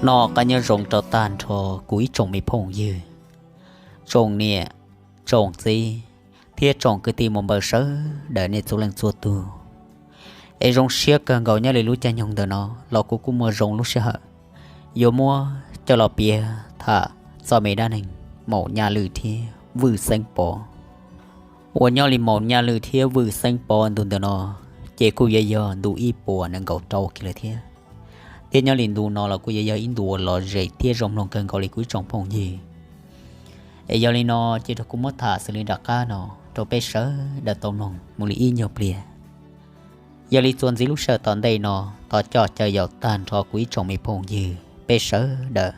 Noj qab nyob zoo rau tag nrho kuv ib tsoom me phooj ywg, tsoom niam, tsoom txiv, thiab tsoom kwv tij muam npawg sawv daws nej txhua leej txhua tus. Es zoo siab kawg nkaus nyob li lub caij nyoog ntawm no los kuv kuj muaj zoo lub sij hawm yuav muab coj los piav tham txog me dab neeg Maum Nyaj Lwm thiab Vwj Xeeb Pov. Uas nyob li Maum Nyaj Lwm thiab Vwj Xeeb Pov ntu ntawm no ces kuj yuav yog ntu ib puas nees nkaum rau kiag lawm thiab. Thiab nyob li ntu no los kuj yuav yog ib ntu uas lom zem thiab zoo mloog kawg nkaus li kuv ib tsoom phooj ywg. Es yog li no ces rau kuv muab tham xws li nram qab no rau peb sawv daws tau mloog mus li ib nyuag pliag. Yog li txuas ntxiv lub sij hawm tom ntej no, thov coj caw yaum tag nrho kuv ib tsoom me phooj ywg peb sawv daws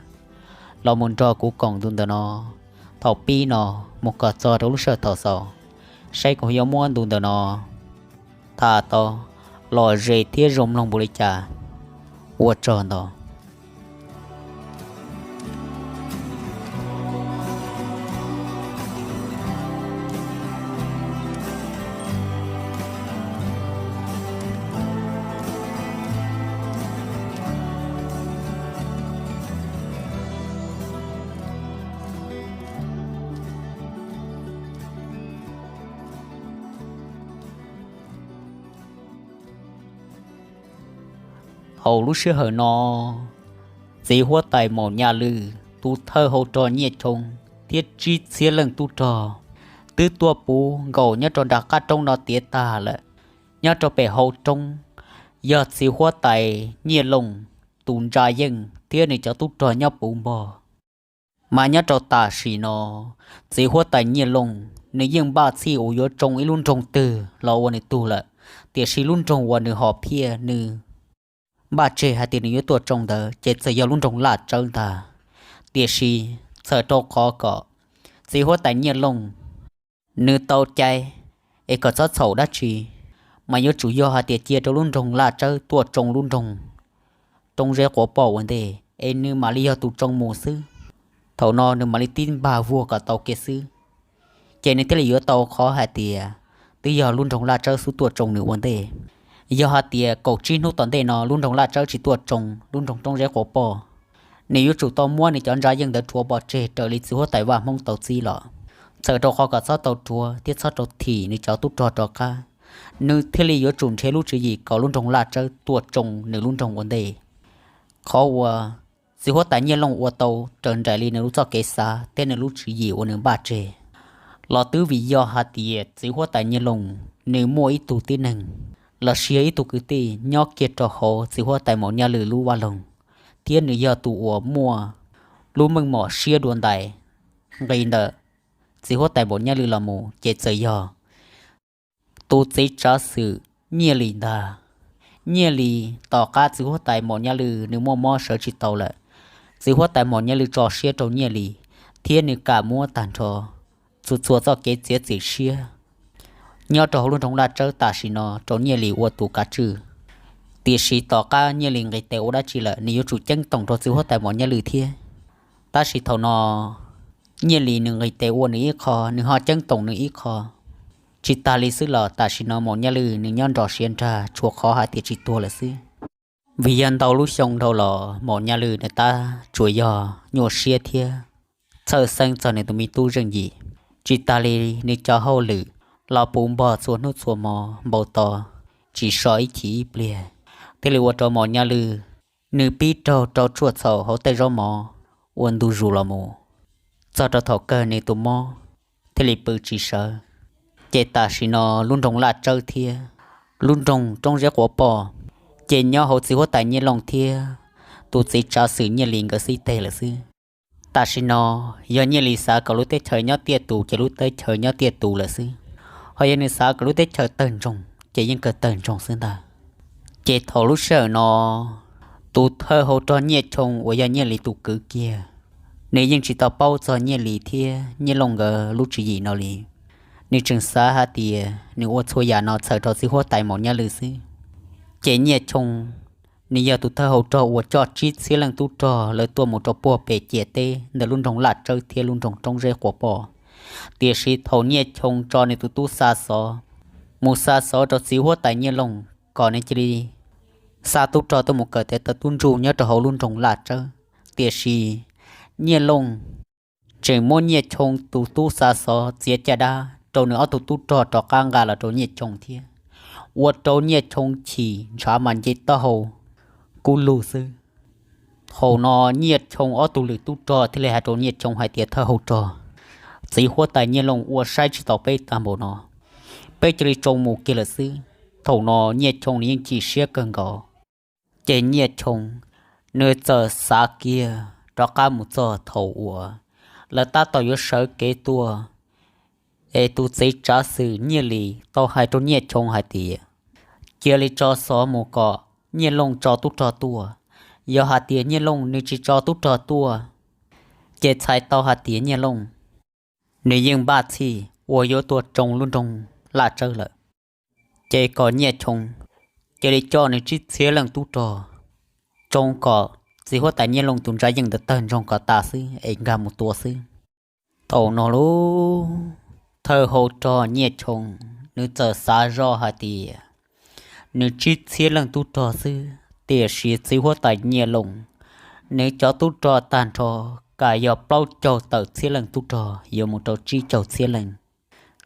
los mus nrog kuv koom ntu ntawm no thaum pib no mus kom txog rau lub sij hawm thaum xaus, saib kuv yuav muab ntu ntawm no tham tau lom zem thiab zoo mloog npaum li cas. Ua tsaug ntau. Thaum lub sij hawm no, txiv huab tais Maum Nyaj Lwm tus thawj hauv rog Nyiaj Choo thiab tsib txhiab leej tub rog twb tuaj puv nkaus nyob rau nram qab roob no tiav tag lawm. Nyob rau pem hauv roob yog txiv huab tais Nyiaj Looj tus ntsa yeej thiab nws cov tub rog nyob puv npog. Mas nyob rau tam sim no, txiv huab tais Nyiaj Looj nws yeej npaj txhij uas yuav tsoo ib lub nroog twg los ua nws tug lawm, tiam sis lub nroog uas nws hom phiaj nws npaj tseg hais tias nws yuav tuaj tsoo ntawd ces txawm yog lub nroog Laj Tsawb ntag. Tiam sis txhawm rau qhov kom txiv huab tais Nyiaj Looj nws tau cai es kom txhob txhaum dab tsi, mas yuav tsum yog hais tias cia rau lub nroog Laj Tsawb tuaj tsoo lub nroog Roob Zeb Quav Poj ua ntej es nws mam li yog tus tsoo mus xwb. Thaum no nws mam li tib npaj vuag kom tau kiag xwb, ces nws thiaj li yuav tau qhov hais tias twb yog lub nroog Laj Tsawb xub tuaj tsoo nws ua ntej. Yog hais tias kaum tsib hnub tom ntej no lub nroog Laj Tsawb tsis tuaj tsoo lub nroog Roob Zeb Quav Poj, nws yuav tsum tau muab nws cov ntsa yeej ntawd rhuav pov tseg raws li txiv huab tais Vaj Hmoob tau txib los, txhawm rau qhov kom txhob tau rhuav thiab txhob rau thim nws cov tub rog rov qab, nws thiaj li yuav tsum nrhiav lub tswv yim kom lub nroog Laj Tsawb tuaj tsoo nws lub nroog ua ntej. Qhov uas txiv huab tais Nyiaj Looj ua tau raws nraim li nws lub txoj kev xav thiab nws lub tswv yim uas nws npaj tseg los twb vim yog hais tias txiv huab tais Nyiaj Looj nws muaj ib tug tib neeg los sis yog ib tug kwv tij nyob kiag rau hauv txiv huab tais Maum Nyaj Lwm lub vaj loog, thiab nws yog tus uas muaj lub meej mom siab dua ntais nqis ntawm txiv huab tais Maum Nyaj Lwm los mus ces txawm yog tus txiv tsav xwm Nyiaj Lis ntag. Nyiaj Lis tom qab txiv huab tais Maum Nyaj Lwm nws muaj mob sawv tsis tau lawm, txiv huab tais Maum Nyaj Lwm tso siab rau Nyiaj Lis thiab nws kam muab tag nrho txhua txhua txoj kev txiav txim siab nyob rau hauv lub nroog Laj Tsawb tam sim no rau Nyiaj Lis ua tus kav tswj. Tiam sis tom qab Nyiaj Lis nqis tes ua dab tsi lawm nws yuav tsum ceeb toom rau txiv huab tais Maum Nyaj Lwm thiab. Tab sis thaum no Nyiaj Lis nws nqis tes ua nws ib qho, nws ho ceeb toom nws ib qho. Tsis tas li xwb los tam sim no Maum Nyaj Lwm nws nyob nrog siav nrag tshuav qhov hais tias tsis tuag lawm xwb. Vim yog ntau lub xyoo dhau los Maum Nyaj Lwm nws tab tsuas yog nyuaj siab thiab txhawj xeeb txog nws tus me tub Zeej Yim. Tsis tas li nws cov hauj lwm los puv npog txhua hnub txhua hmo npau taws tsis so ib chim ib pliag, thiaj li ua rau Maum Nyaj Lwm nws pib raug rau tshuaj txhaum hauv tej zaub mov ua ntu zus los mus, txog rau thaum kawg nws tus mob thiaj li pw tsis sawv. Ces tam sim no lub nroog Laj Tsawb thiab lub nroog Roob Zeb Quav Poj ces nyob hauv txiv huab tais Nyiaj Looj thiab tus txiv tsav xwm Nyiaj Lis nkawd xib teg lawm xwb. Tam sim no yog Nyiaj Lis xav kom lub teb chaws nyob tiaj tus ces lub teb chaws nyob tiaj tus lawm xwb, ho yog nws xav kom lub teb chaws tawg ntsoog ces yeej kawg tawg ntsoog xwb ntag. Ces thaum lub sij hawm no tus thawj hauv rog Nyiaj Choo uas yog Nyiaj Lis tus kwv kiag, nws yeej tsis tau paub txog Nyiaj Lis thiab Nyiaj Looj nkawd lub tswv yim no li. Nws tseem xav hais tias nws ua txhua yam no txhawm rau txiv huab tais Maum Nyaj Lwm xwb. Ces Nyiaj Choo nws yog tus thawj hauv rog uas coj tsib txhiab leej tub rog lawv tuaj mus rau puag pem ciam teb ntawm lub nroog Laj Tsawb thiab lub nroog Roob Zeb Quav Poj. Tiam sis thaum Nyiaj Choo tso nws tus tub xa xov mus xa xov rau txiv huab tais Nyiaj Looj kom nws cia li xa tub rog tuaj mus kawm tes taw tub ntsuj nyob rau hauv lub nroog Laj Tsawb, Tiam sis Nyiaj Looj tseem muab Nyiaj Choo tus tub xa xov txiav caj dab rau nws ob tug tub rog rov qab nqa los rau Nyiaj Choo thiab, ua rau Nyiaj Choo chim ntshav mas nce taub hau kub lug xwb. Thaum no Nyiaj Choo ob tug lwm tub rog thiaj li hais rau Nyiaj Choo hais tias, thawj hauv rog, txiv huab tais Nyiaj Looj ua saib tsis taus peb tag npaum no, peb cia li tsoo mus kiag lawm xwb. Thaum no Nyiaj Choo nws yeej chim siab kawg nkaus. Ces Nyiaj Choo nws txawm xav kiag rov qab mus txog thaum uas lawv tab tom yuav sawv kev tuaj, es tus txiv tsav xwm Nyiaj Lis tau hais rau Nyiaj Choo hais tias, cia li tso xov mus kom Nyiaj Looj tso tub rog tuaj. Yog hais tias Nyiaj Looj nws tsis tso tub rog tuaj, ces txhais tau hais tias Nyiaj Looj nws yeej npaj txhij uas yuav tuaj tsoo lub nroog Laj Tsawb lawm. Ces kom Nyiaj Choo cia li coj nws tsib txhiab leej tub rog tsoo kom txiv huab tais Nyiaj Looj tus ntsa yeej ntawd tawg ntsoog kom tas xwb es nkag mus tua xwb. Thaum no lub thawj hauv rog Nyiaj Choo nws txawm xav zoj hais tias nws tsib txhiab leej tub rog xwb, tiam sis txiv huab tais Nyiaj Looj nws cov tub rog tag nrho kam yog plaub caug tawm txhiab leej tub rog yuav mus rau tsib caug txhiab leej.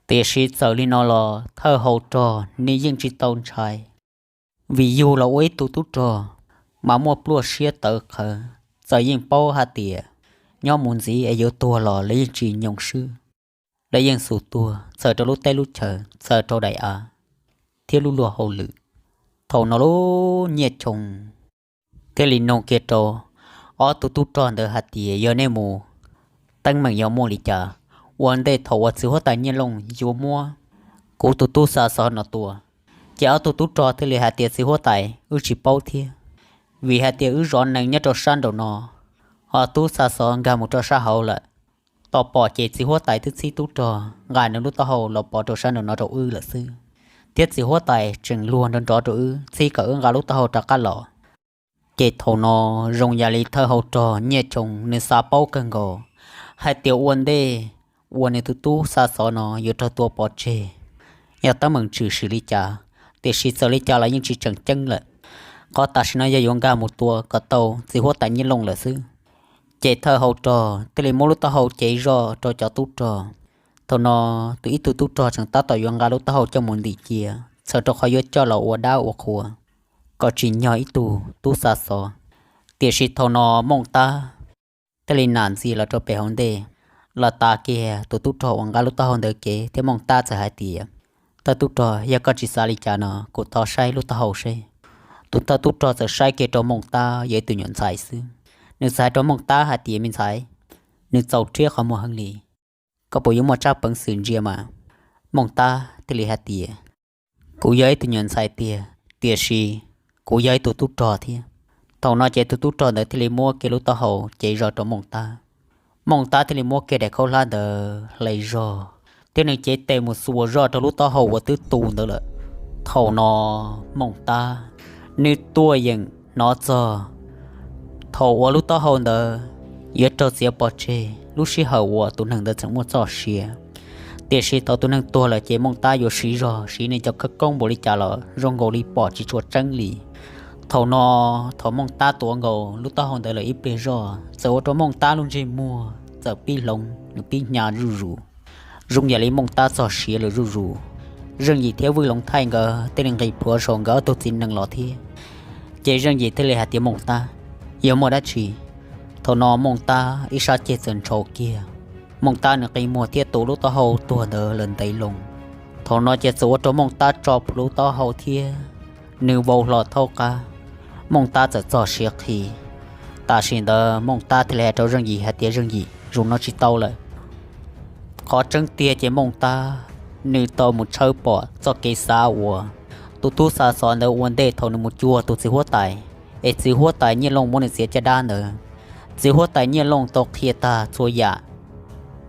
Tiam sis txawm li no los thawj hauv rog nws yeej tsis tau ntshai, vim yug los ua ib tug tub rog mas muaj pluaj siab tawv qhawv, txawm yeej paub hais tias nyob mus ntxiv es yuav tuag los lawv yeej tsis nyoo swb. Lawv yeej xub tuag txhawm rau lub teb lub chaw, txhawm rau daim av thiab lub luag hauj lwm. Thaum no lub Nyiaj Choo thiaj li nug kiag rau ob tug tub rog ntawd hais tias, yog nej mus, teeb meem yuav muaj li cas? Ua ntej thaum uas txiv huab tais Nyiaj Looj yuav muab kuv tus tub xa xov no tua, ces ob tug tub rog thiaj li hais tias, txiv huab tais, wb tsis paub thiab, vim hais tias wb zov nees nyob rau sab nraum no, ho tub xa xov nkag mus rau sab hauv lawm. Tos pom ces txiv huab tais twb txhib tub rog nqa nws lub taub hau los pov rau sab nraum no rau wb lawm xwb, thiab txiv huab tais tseem luag nrov nrov rau wb, txhib kom wb nqa lub taub hau rov qab los. Ces thaum no zoo yam li thawj hauv rog Nyiaj Choo nws xav paub kawg nkaus hais tias ua ntej uas nws tus tub xa xov no yuav raug tua pov tseg, yog teeb meem tshwm sim li cas, tiam sis txawm li cas los yeej tsis tseem ceeb lawm. Qhov tam sim no yog yuav nkag mus tua kom tau txiv huab tais Nyiaj Looj lawm xwb. Ces thawj hauv rog thiaj li muab lub taub hau cev zoj rau cov tub rog. Thaum no tus ib tug tub rog tseem tab tom yuav nqa lub taub hau coj mus ntim cia, txhawm rau qhov yuav coj los ua dab ua qhua kom tsim nyog ib tug tub xa xov. Tiam sis thaum no Mooj Tab thiaj li nam ntxias los rau pem hauv ntej, los tav kiag tus tub rog uas nqa lub taub hau ntawd kev thiab Mooj Tab txawm hais tias, thawj tub rog, yog koj tsis xav li cas no kuv thov saib lub taub hau seb. Tus thawj tub rog txawm saib kiag rau Mooj Tab yog ib tug nyuam ntxhais xwb, nws txawm hais rau Mooj Tab hais tias, me ntxhais, nws txaus rhiab qhov muag heev li, koj puas yuav muaj tsab peev xwm ntsia mas? Mooj Tab thiaj li hais tias, kuv yog ib tug nyuam ntxhais tiag, tiam sis kuv yog ib tug tub rog thiab. Thaum no ces tus tub rog ntawd thiaj li muab kiag lub taub hau cev zog rau Mooj Tab. Mooj Tab thiaj li muab kiag daim khaub hlab ntawd hle zog, thiab nws cev tes mus xuas zog rau lub taub hau uas twb tu ntawd lawm. Thaum no Mooj Tab nws tuaj yeem hnov txog thaum uas lub taub hau ntawd yuav raug txiav pov tseg, lub sij hawm uas tus neeg ntawd tseem muaj txoj sia. Tiam sis thaum tus neeg tuag lawm ces Mooj Tab yuav siv zog siv nws cov khawv koob npaum li cas los zoo nkaus li pom tsis tshua tseeb li. Thaum no, thaum Mooj Tab tuav nkaus lub taub hau ntawd lawm ib pliag zoj, txawm ua rau Mooj Tab lub ntsej muag txawm pib hloov, nws pib hnyav zuj zus, zoo yam li Mooj Tab txog siav lawm zuj zus. Zeej Yim thiab Vwj Loov Thaij nkawd thiaj li nqis plhuav saum nkawd ob tug txiv nees los thiab. Ces Zeej Yim thiaj li hais tias, Mooj Tab, yog muaj dab tsi? Thaum no Mooj Tab ib sab ceg txawm ntshau kiag. Mooj Tab nws qi muag thiab tu lub taub hau tuag ntawd lawm ntev loo. Thaum no ces txawm ua rau Mooj Tab tso plhuav lub taub hau thiab nws vau hlo thaub qab. Mooj Tab txawm txog siav qhi. Tam sim ntawd Mooj Tab thiaj li hais rau Zeej Yim hais tias, Zeej Yim, zaum no tsis tau lawm. Qhov tseeb tiag ces Mooj Tab nws tau mus tshawb pom txoj kev xav uas tus tub xa xov ntawd ua ntej thaum nws mus cuag tus txiv huab tais, es txiv huab tais Nyiaj Looj muab nws txiav caj dab ntawd. Txiv huab tais Nyiaj Looj tau qhia tag txhua yam,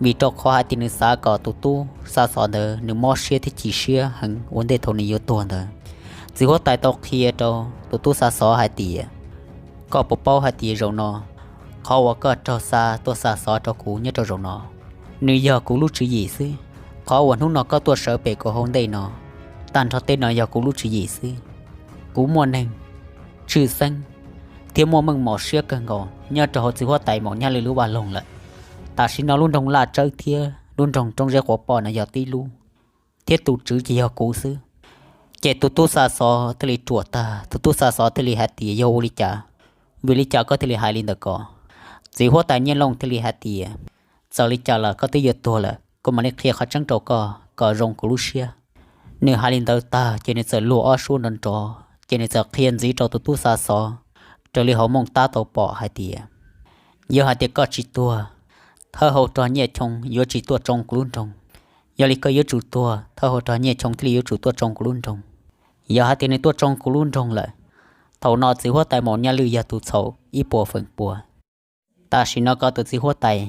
vim rau qhov hais tias nws xav kom tus tub xa xov ntawd nws mob siab thiab chim siab heev ua ntej thaum nws yuav tuag ntawd. Txiv huab tais tau qhia rau tus tub xa xov hais tias, koj puas paub hais tias zaum no qhov uas koj raug xa tuaj xa xov rau kuv nyob rau zaum no, nws yog kuv lub tswv yim xwb. Qhov uas hnub no koj tuaj sawv pem kuv hauv ntej no, tag nrho tej no yog kuv lub tswv yim xwb. Kuv muaj neeg, tshwj xeeb, thiab muaj meej mom siab kawg nkaus nyob rau hauv txiv huab tais Maum Nyaj Lwj lub vaj loog lawm. Tam sim no lub nroog Laj Tsawb thiab lub nroog Roob Zeb Quav Poj no yog tib lub, thiab tus tswv ces yog kuv xwb. Ces tus tub xa xov thiaj li ruam tag, tus tub xa xov thiaj li hais tias, yog ua li cas? Vim li cas koj thiaj li hais li ntawd ko? Txiv huab tais Nyiaj Looj thiaj li hais tias, txawm li cas los koj twb yuav tuag lawm, kuv mam li qhia qhov tseeb rau koj kom zoo kuv lub siab. Nws hais li ntawd tag ces nws txawm luag ob suab nrov nrov, ces nws txawm qhia ntxiv rau tus tub xa xov raws li hauv Mooj Tab tau pom hais tias, yog hais tias koj tsis tuag, thawj hau rog Nyiaj Choo yuav tsis tuaj tsoo kuv lub nroog. Yog li koj yuav tsum tuag, thawj hau rog Nyiaj Choo thiaj li yuav tsum tuaj tsoo kuv lub nroog. Yog hais tias nws tuaj tsoo kuv lub nroog lawm, thaum no txiv huab tais Maum Nyaj Lwj yog tus txhaum ib puas feem pua. Tam sim no koj tus txiv huab tais,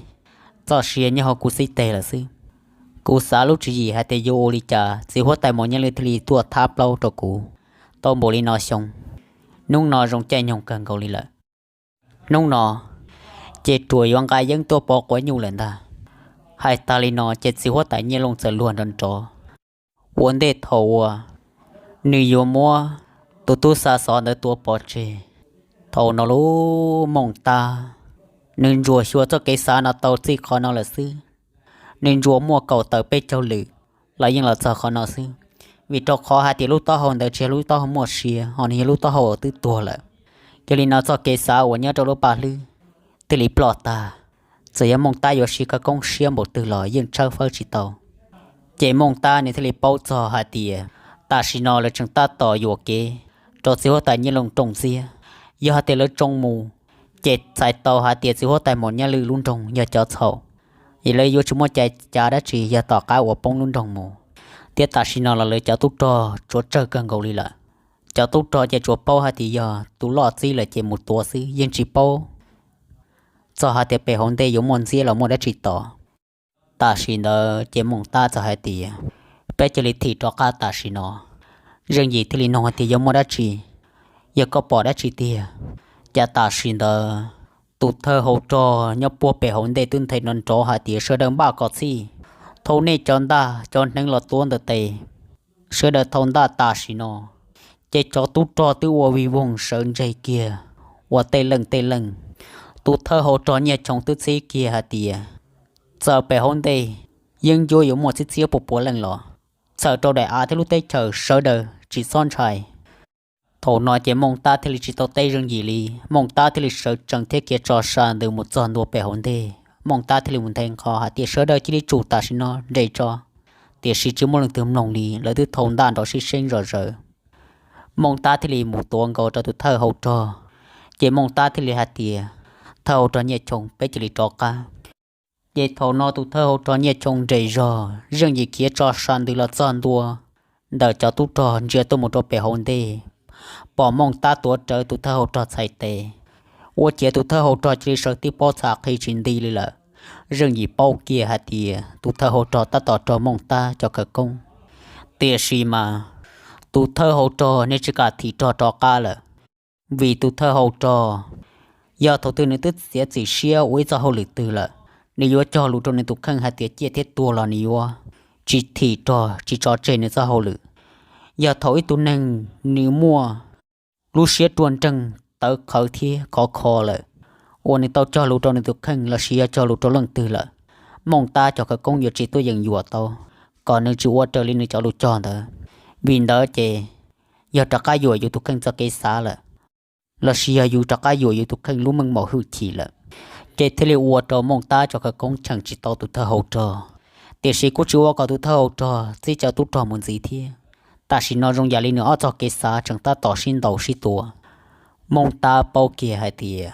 txoj sia nyob hauv kuv xib teg lawm xwb. Kuv xav lub tswv yim hais tias yuav ua li cas txiv huab tais Maum Nyaj Lwj thiaj li tuaj thab plaub rau kuv tau npaum li no xyoo. Hnub no zoo caij nyoog kawg nkaus li lawm. Hnub no ces ruam yuav nqa yeeb tuaj pov quav nyuj lawm ntag. Hais tas li no ces txiv huab tais Nyiaj Looj txawm luag nrov nrov. Ua ntej thaum uas nws yuav muab tus tub xa xov ntawd tua pov tseg, thaum no lub Mooj Tab, nws ntsuas xyuas txoj kev xav no tau txij qhov no lawm xwb. Nws ntsuas muaj kaum tawm peb caug lwm los yeej los txog qhov no xwb, vim rau qhov hais tias lub taub hau ntawd tsis yog lub taub hau muaj sia, ho nws yog lub taub hau uas twb tuag lawm. Yog li no txoj kev xav uas nyob rau lub paj hlwb thiaj li ploj tag. Txawm yog Mooj Tab yuav siv khawv koob siab npaum twg los yeej tshawb fawb tsis tau. Ces Mooj Tab nws thiaj li paub txog hais tias tam sim no lawv tseem tab tom yuam kev rau txiv huab tais Nyiaj Looj rooj ntxiab. Yog hais tias lawv tsoo mus, ces txhais tau hais tias txiv huab tais Maum Nyaj Lwj lub nroog yog cov txhaum, es lawv yuav tsis muaj cai cav dab tsi yog tom qab uas poob lub nroog mus. Thiab tam sim no los lawv cov tub rog tsuav tsawg kawg nkaus li lawm. Cov tub rog ces tsuas paub hais tias yog tus loj txib lawm ces mus tuav xwb, yeej tsis paub txog hais tias pem hauv ntej yuav muaj ntxiab los muaj dab tsi tod. Tam sim ntawd ces Mooj Tab txawm hais tias, peb cia li thim rov qab tam sim no. Zeej Yim thiaj li nug hais tias, yog muaj dab tsi? Yog koj pom dab tsi tiag? Cas tam sim ntawd tus thawj hau rog nyob puag pem hauv ntej twb nthe nrov nrov hais tias, sawv daws npaj kom txhij, thau nej cov ntaj cov hneev los tuav ntawm tes. Sawv daws thau ntaj tam sim no. Ces cov tub rog twb ua vij voog sawv ntseg kiag, ua tej leej tej leej. Tus thawj hau rog Nyiaj Choo twb txib kiag hais tias, txawm pem hauv ntej yeeb ncuab yuav muaj txhiab txhiab pua pua leej los, txhawm rau daim av thiab lub teb chaws sawv daws tsis txhob ntshai. Thaum no ces Mooj Tab thiaj li tsis tau teb Zeej Yim li, Mooj Tab thiaj li sawv tsees thiab khiav tso sa ntws mus txog ntua pem hauv ntej. Mooj Tab thiaj li mus nthe nqho hais tias, sawv daws cia li tsum tam sim no nres tso. Tiam sis tsis muaj leej twg mloog li, lawv twb thau ntaj nrov sib seeb zom zaws. Mooj Tab thiaj li mus tuav nkaus rau tus thawj hau rog. Ces Mooj Tab thiaj li hais tias, thawj hau rog Nyiaj Choo, peb cia li rov qab. Ces thaum no tus thawj hau rog Nyiaj Choo nres zog, Zeej Yim khiav tso sa ntws los txog ntua ntawm cov tub rog ntsia tuaj mus rau pem hauv ntej, pom Mooj Tab tuav rawv tus thawj hau rog txhais tes. Ua ciav tus thawj hau rog cia li sawv tib pob txha qhi tsis nti li lawm. Zeej Yim paub kiag hais tias tus thawj hau rog tab tom raug Mooj Tab cov khawv koob. Tiam sis mas tus thawj hau rog nws tsis kam thim rog rov qab lawm, vim tus thawj hau rog yog thaum twg nws twb txiav txim siab ua ib txoj hauj lwm twg lawm, nws yuav cog lus rau nws tus kheej hais tias ciaj thiab tuag los nws yuav tsis thim rog tsis tso tseg nws txoj hauj lwm. Yog thaum ib tug neeg nws muaj lub siab ruaj nreej tawv qhawv thiab khov kho lawm, uas nws tau cog lus rau nws tus kheej lossis yog cog lus rau leej twg lawm, Mooj Tab cov khawv koob yuav tsis tuaj yeem yuam tau, kom nws tsis ua raws li nws cov lus cog ntawd. Vim ntawd ces yog rov qab yuam yus tus kheej txoj kev xav lawm, lossis yog yus rov qab yuam yus tus kheej lub meej mom hwj chim lawm. Ces thiaj li ua rau Mooj Tab cov khawv koob cheem tsis tau tus thawj hau rog. Tiam sis kuj tsis ua kom tus thawj hau rog txib cov tub rog mus ntxiv thiab. Tam sim no zoo yam li nws ob txoj kev xav tseem tab tom sib ntaus sib tua. Mooj Tab paub kiag hais tias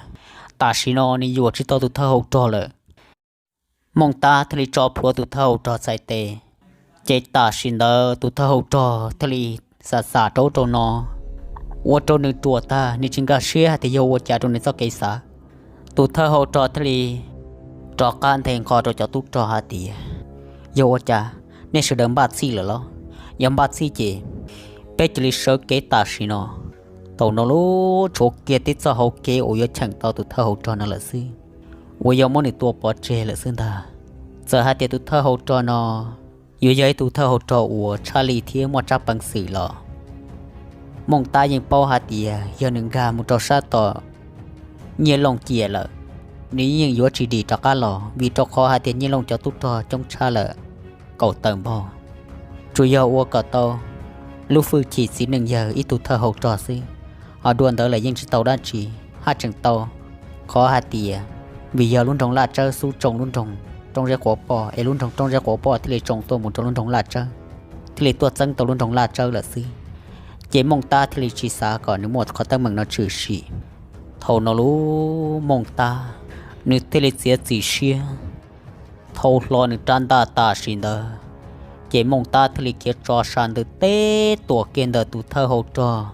tam sim no nws yuam tsis tau tus thawj hau rog lawm. Mooj Tab thiaj li tso plhuav tus thawj hau rog txhais tes. Ces tam sim ntawd tus thawj hau rog thiaj li xam xam rau ub rau no, ua rau nws ruam tag, nws tsis nkag siab hais tias yog ua cas rau nws txoj kev xav. Tus thawj hau rog thiaj li rov qab nthe nqho rau cov tub rog hais tias, yog ua cas nej sawv daws npaj txhij lawm los? Yog npaj txhij ces peb cia li sawv kev tam sim no. Thaum no lub tshuav kiag tib txoj hau kev uas yuav cheem tau tus thawj hau rog no lawm xwb, uas yog muab nws tua pov tseg lawm xwb ntag. Txawm hais tias tus thawj hau rog no yuav yog ib tug thawj hau rog uas tshaj lij thiab muaj tsab peev xwm los, Mooj Tab yeej paub hais tias yog nws nkag mus rau sab tom Nyiaj Looj ciam lawm, nws yeej yuav tsis dim rov qab los, vim rau qhov hais tias Nyiaj Looj cov tub rog coob tshaj lawm, kaum tawm npog. Tsuas yog ua kom tau lub hwj chim txiv neej yawg ib tug thawj hau rog xwb, ho dua ntawd lawm yeej tsis tau dab tsi. Haj tseem tau qhov hais tias vim yog lub nroog Laj Tsawb xub tsoo lub nroog Roob Zeb Quav Poj, es lub nroog Roob Zeb Quav Poj thiaj li tsoo tuaj mus rau lub nroog Laj Tsawb, thiaj li tuaj txeeb tau lub nroog Laj Tsawb lawm xwb. Ces Mooj Tab thiaj li tsis xav kom nws muaj qhov teeb meem no tshwm sim. Thaum no lub Mooj Tab, nws thiaj li txiav txim siab thau hlo nws rab ntaj tam sim ntawd. Ces Mooj Tab thiaj li khiav tso sa ntws teb tuam kiag ntawm tus thawj hau rog,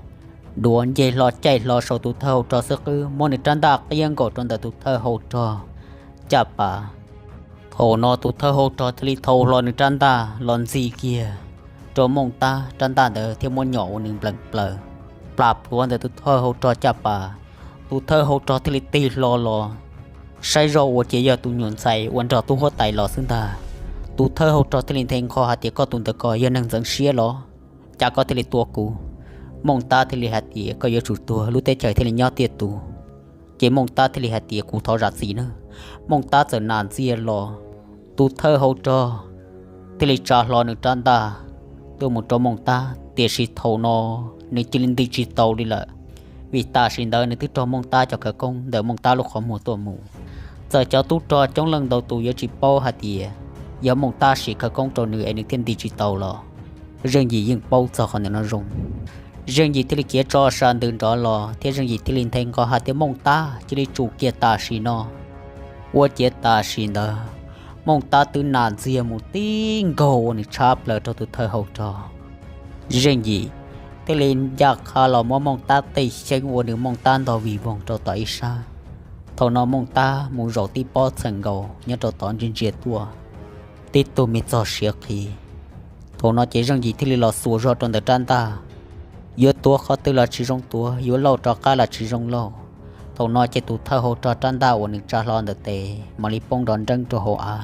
duav nce hlo caij hlo saum tus thawj hau rog xwb qwb, muab nws rab ntaj qiab nkaus rau ntawm tus thawj hau rog caj pas. Thaum no tus thawj hau rog thiaj li thau hlo nws rab ntaj los ntxig kiag rau Mooj Tab rab ntaj ntawd thiab muab nyom ua nws nplees plaws plas pluav ntawm tus thawj hau rog caj pas. Tus thawj hau rog thiaj li tig hlo los saib zoj ua ciav yog tus nyuam ntxhais uas nrog tub huab tais los xwb ntag. Tus thawj hau rog thiaj li nthe nqho hais tias, Koj tus ntawd ko yog neeg ntxeev siab los? Cas koj thiaj li tua kuv? Mooj Tab thiaj li hais tias, Koj yuav tsum tuag, lub teb chaws thiaj li nyob tiaj tus. Ces Mooj Tab thiaj li hais tias, Kuv thov zam txim nawb. Mooj Tab txawm nas ntxiag los, tus thawj hau rog thiaj li tsa hlo nws rab ntaj tuaj mus rau Mooj Tab, tiam sis thaum no nws cia li nti tsis tau li lawm, vim tam sim ntawd nws twb raug Mooj Tab cov khawv koob ntawm Mooj Tab lub qhov muag tuaj mus. Txawm cov tub rog coob leej ntau tus yuav tsis paub hais tias yog Mooj Tab siv khawv koob rau nws es nws thiaj nti tsis tau los, Zeej Yim yeej paub txog qhov ntawm no zoo. Zeej Yim thiaj li khiav tso sa ntws nrov los thiab Zeej Yim thiaj li nthe nqho hais tias, Mooj Tab, cia li tsum kiag tam sim no. Ua ciav tam sim ntawd Mooj Tab twb nas ntxiag mus tib nkaug ua nws tshab plaws rau tus thawj hau rog. Zeej Yim thiaj li ncaj qha los muab Mooj Tab tej xyeeb ua nws Mooj Tab ntog vij voog rau tom ib sab. Thaum no Mooj Tab mus zaum tib pob txheem nkaus nyob rau tod ntsia ntsia tuaj, tib tug me txog siav qhi. Thaum no ces Zeej Yim thiaj li los xuas zog rau ntawm rab ntaj, yuav tuav qhov twg los tsis zoo tuav, yuav lauj rov qab los tsis zoo lauj. Thaum no ces tus thawj hau rog rab ntaj uas nws tsa hlo ntawm tes mam li poob nrov nreeb rau hauv av,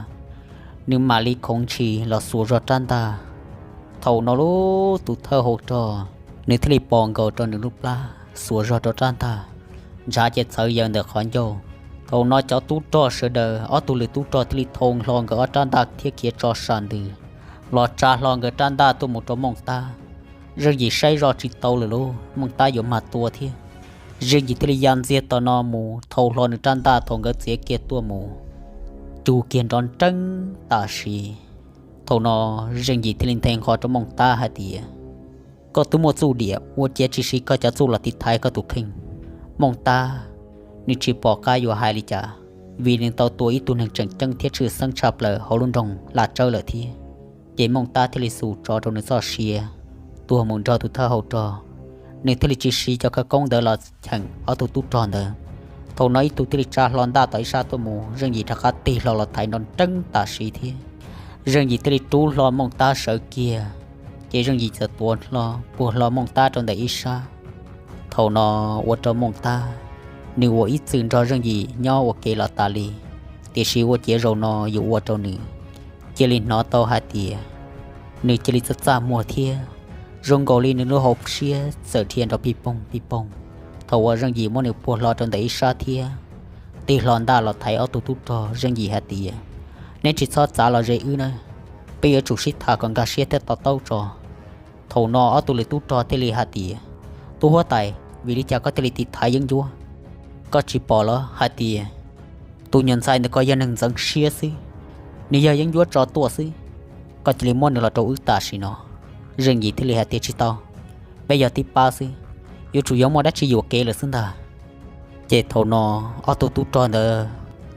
nws mam li khoov ntshis los xuas zog rab ntaj. Thaum no lub tus thawj hau rog nws thiaj li pos nkaus rau nws lub plab xuas zog rau rab ntaj, ntshav ces txhawv yaws ntawm qhov ncauj. Thaum no cov tub rog sawv daws ob tug lwm tub rog thiaj li thau hlo nkawd ob rab ntaj thiab khiav tso sa ntws los tsa hlo nkawd rab ntaj tuaj mus rau Mooj Tab. Zeej Yim saib zoj tsis tau lawm lauj, Mooj Tab yuav mag tua thiab. Zeej Yim thiaj li ya ntxiag tom no mus thau hlo nws rab ntaj thaum nkawd txiav kiag tuaj mus, cug kiag nrov nreeb tam sim. Thaum no Zeej Yim thiaj li nthe nqho rau Mooj Tab hais tias, Koj twb muaj txuj diam, ua ciav tsis siv koj cov txuj los tiv thaiv koj tus kheej. Mooj Tab nws tsis pom qab yuav hais li cas, vim nws tau tua ib tug neeg tseem ceeb thiab tshwj xeeb tshaj plaws hauv lub nroog Laj Tsawb lawm thiab. Ces Mooj Tab thiaj li xus tso rau nws txoj sia tuag mus nrog tus thawj hau rog. Nws thiaj li tsis siv cov khawv koob ntawd los cheem ob tug tub rog ntawd. Thaum no ib tug thiaj li tsa hlo ntaj tom ib sab tuaj mus, Zeej Yim rov qab tig hlo los thaiv nrov nreeb tam sim thiab. Zeej Yim thiaj li rub hlo Mooj Tab sawv kiag, ces Zeej Yim txawm tuav hlo puag hlo Mooj Tab rau ntawm ib sab. Thaum no ua rau Mooj Tab, nws uas ib txwm nrog Zeej Yim nyob ua ke los tas li, tiam sis ua ciav zaum no yuav ua rau nws cia li hnov tau hais tias nws cia li txaj txaj muag thiab zoo nkaus li nws lub hauv siab txawm dhia nrov pij poog pij poog. Thaum uas Zeej Yim muab nws puag hlo rau ntawm ib sab thiab tig hlo ntaj los thaiv ob tug tub rog, Zeej Yim hais tias, Neb tsis txhob txav los ze wb na, peb yuav tsum sib tham kom nkag siab thiab to taub tso. Thaum no ob tug lwm tub rog thiaj li hais tias, Tub huab tais, vim li cas koj thiaj li tiv thaiv yeeb ncuab? Koj tsis pom los hais tias tus nyuam ntxhais ntawd ko yog neeg ntxeev siab xwb, nws yog yeeb ncuab tso tuaj xwb, koj cia li muab nws los rau wb tam sim no. Zeej Yim thiaj li hais tias, Tsis tau, peb yog tib pab xwb, yuav tsum yuav muaj dab tsi yuam kev lawm xwb ntag. Ces thaum no ob tug tub rog ntawd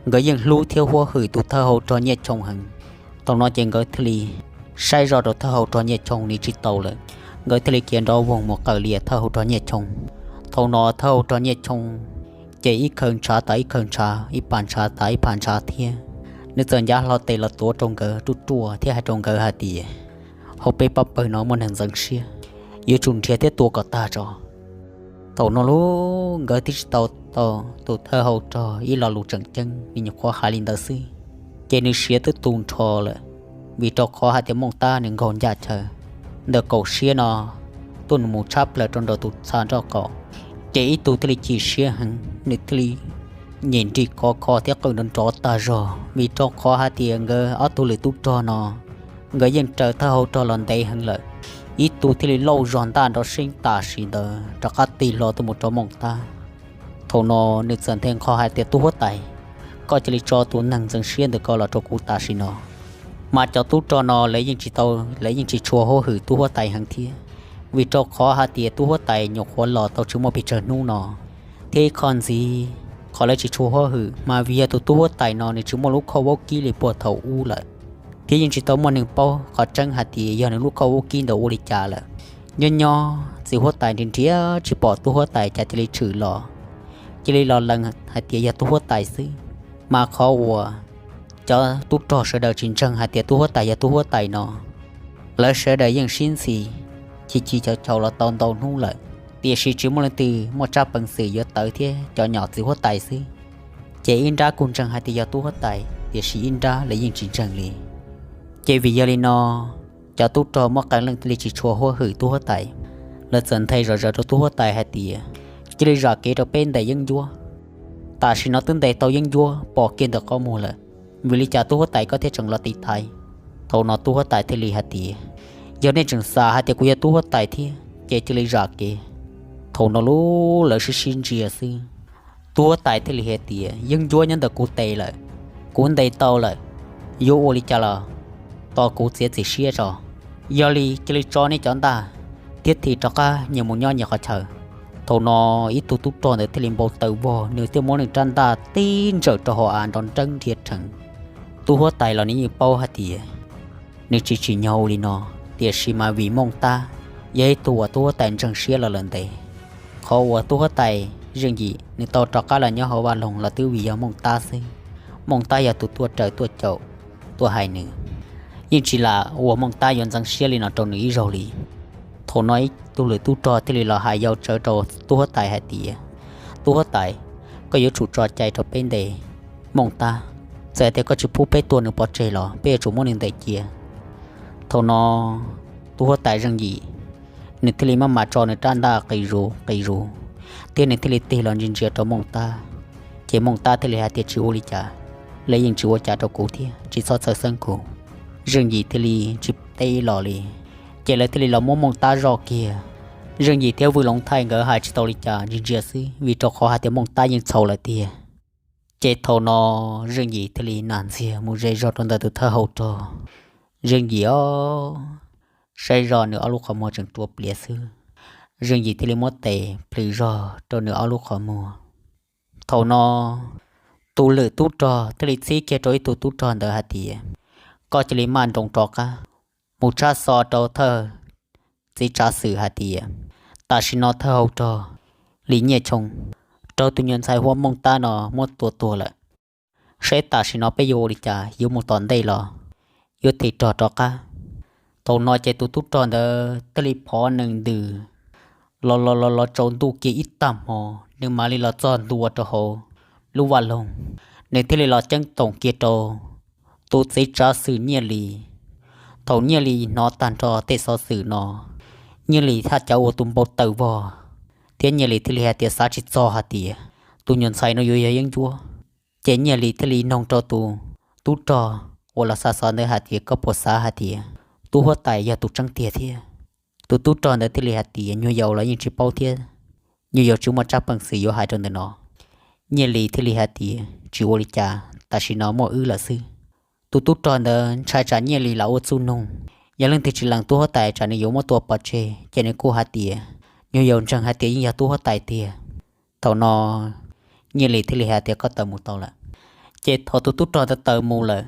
nkawd yeej hlub thiab huab hwm tus thawj hau rog Nyiaj Choo heev. Thaum no ces nkawd thiaj li saib zoj rau thawj hau rog Nyiaj Choo nws tsis tau lawm, nkawd thiaj li khiav nrov voog mus qawm lias thawj hau rog Nyiaj Choo. Thaum no thawj hau rog Nyiaj Choo ces ib khaws ntshav tas ib khaws ntshav, ib pas ntshav tas ib pas ntshav thiab. Nws txawm ncav hlo tes los tuav rau nkawd ruaj ruaj thiab hais rau nkawd hais tias, Hauv peb pob pawg no muaj neeg ntxeev siab, yuav tsum nrhiav thiab tua kom tag tso. Thaum no lub nkawd twb tsis tau tau tus thawj hau rog ib lo lus tseem ceeb, nws nyuam qhuav hais li ntawd xwb, ces nws siav twb tu nrho lawm, vim rau qhov hais tias Mooj Tab nws nkaug ncaj chaw ntawm kaum siab no tuaj nws mus tshab plaws rau nraum tus txha nraub qaum. Ces ib tug thiaj li chim siab heev, nws thiaj li nyem nrim kov kho thiab qw nrov nrov tag zog, vim rau qhov hais tias nkawd ob tug lwm tub rog no nkawd yeej raws thawj hauv rog los ntev heev lawm. Ib tug thiaj li lauj zog ntaj nrov seeb tam sim ntawd rov qab tig hlo tuaj mus rau Mooj Tab. Thaum no nws txawm nthe nqho hais tias, Tub huab tais, koj cia li tso tus neeg ntxeev siab ntawm koj los rau kuv tam sim no. Mas cov tub rog no lawv yeej tsis tau, lawv yeej tsis tshua huab hwm tub huab tais heev thiab, vim rau qhov hais tias tub huab tais nyuam qhuav los tau tsis muaj pes tsawg hnub no, thiab ib qho ntxiv qhov lawv tsis tshua huab hwm mas vim yog tus tub huab tais no nws tsis muaj lub khauj vaub kib li puag thaum ub lawm, thiab yeej tsis tau muaj neeg paub qhov tseeb hais tias yog nws lub khauj vaub kib ntawd ua li cas lawm. Nyob nyob txiv huab tais nrhiav nrhiav tsis pom tub huab tais cas cia li tshwm los, cia li los lees hais tias yog tub huab tais xwb. Mas qhov uas cov tub rog sawv daws tsis ntseeg hais tias tub huab tais yog tub huab tais no, lawv sawv daws yeej sib ntxhi chim chim chaum chaum los tau ntau hnub lawm, tiam sis tsis muaj leej twg muaj tsab peev xwm yuav tawv thiab cov nyom txiv huab tais xwb. Ces ib nrab kuj ntseeg hais tias yog tub huab tais, tiam sis ib nrab lawv yeej tsis ntseeg li. Ces vim yog li no, cov tub rog muaj qee leej thiaj li tsis tshua huab hwm tub huab tais, lawv txawm nthe zom zaws rau tub huab tais hais tias, Cia li zam kev rau peb ntes yeeb ncuab. Tam sim no twb ntes tau yeeb ncuab pom kiag ntawm qhov muag lawm, vim li cas tub huab tais koj thiaj tseem los tiv thaiv? Thaum no tub huab tais thiaj li hais tias, Yog nej tseem xav hais tias kuv yog tub huab tais thiab ces cia li zam kev. Thaum no lub lawv sib sib ntsia xwb, tub huab tais thiaj li hais tias, Yeeb ncuab nyob ntawm kuv tes lawm, kuv ntes tau lawm, yuav ua li cas los tos kuv txiav txim siab tso. Yog li cia li tso nej cov ntaj thiab thim rov qab nyias mus nyob nyias qhov chaw. Thaum no ib tug tub rog ntawd thiaj li npau taws vog, nws thiaj muab nws rab ntaj tib ntsawm rau hauv av nrov nreeb nrhiav rheev. Tub huab tais los nws yeej paub hais tias nws tsis tsim nyog ua li no, tiam sis mas vim Mooj Tab yog ib tug uas tub huab tais ntseeg siab los lawm ntev. Qhov uas tub huab tais Zeej Yim nws tau rov qab los nyob hauv vaj loog los twb vim yog Mooj Tab xwb. Mooj Tab yog tus tuaj raws tuaj caum, tuaj hais nws, yeej tsis lam uas Mooj Tab yuav ntxeev siab li no rau nws ib zaug li. Thaum no ib tug lwm tub rog thiaj li los hais yau tsawv rau tub huab tais hais tias, Tub huab tais, koj yuav tsum tso cai rau peb ntes Mooj Tab. Txawm tias koj tsis pub peb tua nws pov tseg los peb yuav tsum muab nws ntes cia. Thaum no tub huab tais Zeej Yim nws thiaj li maj mam tso nws rab ntaj qis zus qis zus, thiab nws thiaj li tig los ntsia ntsia rau Mooj Tab. Ces Mooj Tab thiaj li hais tias, Tsis ua li cas, lawv yeej tsis ua cas rau kuv thiab, tsis txhob txhawj xeeb kuv. Zeej Yim thiaj li tsis teb los li. Ces lawv thiaj li los muab Mooj Tab zoj kiag. Zeej Yim thiab Vwj Loov Thaij nkawd hais tsis tau li cas, ntsia ntsia xwb, vim rau qhov hais tias Mooj Tab yeej txhaum lawm tiag. Ces thaum no Zeej Yim thiaj li nag ntxiag mus ze zog rau ntawm tus thawj hauv rog. Zeej Yim os, saib zoj nws ob lub qhov muag tseem rua pliav xwb. Zeej Yim thiaj li muab tes plhws zog rau nws ob lub qhov muag. Thaum no tus lwm tub rog thiaj li txib kiag rau ib tug tub rog ntawd hais tias, Koj cia li maj nroos rov qab mus tshaj xov rau thawj txiv tsav xwm hais tias tam sim no thawj hauv rog Lis Nyiaj Choo raug tus nyuag ntxhais hu ua Mooj Tab no muab tua tuag lawm. Saib tam sim no peb yuav ua li cas, yuav mus tom ntej los yuav thim rog rov qab. Thaum no ces tus tub rog ntawd thiaj li phov nees ntws los los los los tsaus ntuj kiag ib tag hmo, nws mam li los txog ntua rau hauv lub vaj loog. Nws thiaj li los ceeb toom kiag rau tus txiv tsav xwm Nyiaj Lis. Thaum Nyiaj Lis hnov tag nrho tej xov xwm no, Nyiaj Lis thaj cav ua tus npau taws vog, thiab Nyiaj Lis thiaj li hais tias xav tsis txog hais tias tus nyuag ntxhais no yuav yog yeeb ncuab. Ces Nyiaj Lis thiaj li noog rau tus tub rog uas los xa xov ntawd hais tias, Koj puas xav hais tias tub huab tais yog tus tseeb tiag thiab? Tus tub rog ntawd thiaj li hais tias, Nyuag yaus los yeej tsis paub thiab, nyuag yaus tsis muaj tsab peev xwm yuav hais rau ntawm no. Nyiaj Lis thiaj li hais tias, Tsis ua li cas, tam sim no muaj wb lawm xwb. Tus tub rog ntawd ntshai tsam Nyiaj Lis lam ua txuj nug, yog leej twg tsis lees tub huab tais tsam nws yuav muab tua pov tseg, ces nws kuj hais tias, Nyuag yaus ntseeg hais tias yeej yog tub huab tais tiag. Thaum no Nyiaj Lis thiaj li hais tias, Koj tawm mus tau lawm. Ces thaum tus tub rog ntawd tawm mus lawm,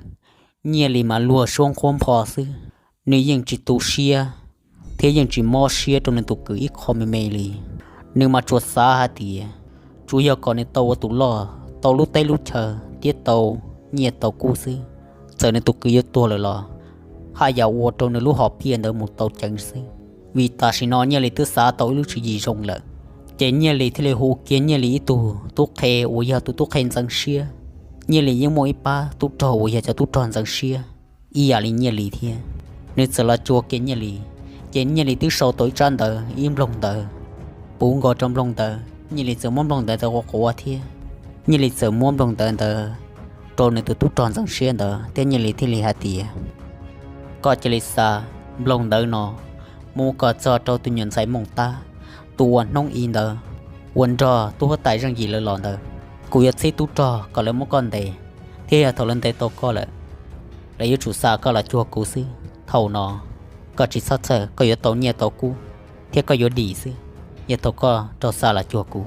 Nyiaj Lis mas luag suab nquab npho xwb, nws yeej tsis tu siab thiab yeej tsis mob siab rau nws tus kwv ib qho me me li. Nws mas tsuas xav hais tias tsuas yog kom nws tau ua tus loj, tau lub teb lub chaw thiab tau nyiaj tau kub xwb. Txawm nws tus kwv yuav tuag lawm los haj yam ua rau nws lub hom phiaj ntawd mus tau ceev xwb, vim tam sim no Nyiaj Lis twb xav tau ib lub tswv yim zoo lawm. Ces Nyiaj Lis thiaj li hu kiag Nyiaj Lis ib tug tub qhe uas yog tus tub qhe ntxeev siab. Nyiaj Lis yeej muaj ib pab tub rog uas yog cov tub rog ntxeev siab ib yam li Nyiaj Lis thiab. Nws txawm los cuag kiag Nyiaj Lis, ces Nyiaj Lis twb sau tau ib tsab ntawv ib nploog ntawv puv nkaus rau nploog ntawv. Nyiaj Lis txawm muab nploog ntawv ntawd quav quav thiab Nyiaj Lis txawm muab nplooj ntawv ntawd rau nws tus tub rog ntxeev siab ntawd thiab Nyiaj Lis thiaj li hais tias, koj cia li xa nplooj ntawv no mus kom txog rau tus nyuam ntxhais Mooj Tab, tus uas hnub i ntawd uas nrog tub huab tais Zeej Yim lawv los ntawd. Kuv yuav txib tub rog kom lawv muab koj ntes, thiab yog thaum lawv ntes tau koj lawm, lawv yuav tsum xa koj los cuag kuv xwb. Thaum no koj tsis txhob txhawj, koj yuav tau nyiaj tau kub thiab koj yuav dim xwb, yog thaum koj rov xa los cuag kuv.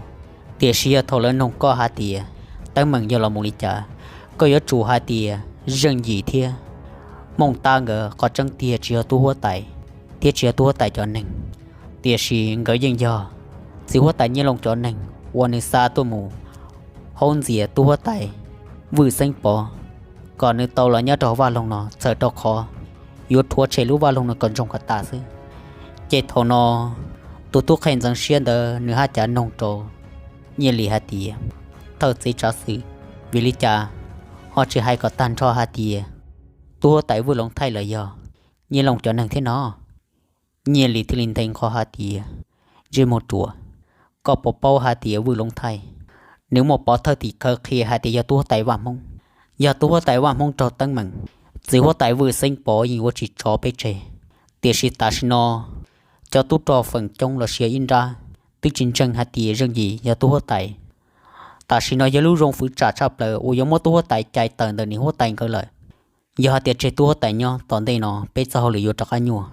Tiam sis yog thaum lawv noog koj hais tias teeb meem yog los mus li cas, koj yuav tsum hais tias Zeej Yim thiab Mooj Tab nkawd qhov tseeb tiag tsis yog tub huab tais thiab tsis yog tub huab tais cov neeg, tiam sis nkawd yeej yog txiv huab tais Nyiaj Looj cov neeg uas nws xa tuaj mus haub ntxias tub huab tais Vwj Xeeb Pov, kom nws tau los nyob rau hauv vaj loog no txhawm rau qhov yuav rhuav tshem lub vaj loog no kom ntsoog kom tas xwb. Ces thaum no tus tub qhe ntxeev siab ntawd nws haj cav noog rau Nyiaj Lis hais tias, thawj txiv tsav xwm, vim li cas ho tsis hais kom tag nrho hais tias tub huab tais Vwj Loov Thaij los yog Nyiaj Looj cov neeg thiab no? Nyiaj Lis thiaj li nthe nqho hais tias, ntsej muag ruam, koj puas paub hais tias Vwj Loov Thaij nws muaj pov thawj tim khawv qhia hais tias yog tub huab tais Vaj Hmoob, yog tub huab tais Vaj Hmoob raug teeb meem, txiv huab tais Vwj Xeeb Pov yeej yuav tsis tso peb tseg. Tiam sis tam sim no cov tub rog feem coob los sis ib nrab twb tsis ntseeg hais tias Zeej Yim yog tub huab tais. Tam sim no yog lub zoo fwv tsam tshaj plaws uas yuav muab tub huab tais cais tawm ntawm niam huab tais nkawd lawm. Yog hais tias tseg tub huab tais nyob tom ntej no peb txoj hauj lwm yuav rov qab nyuaj.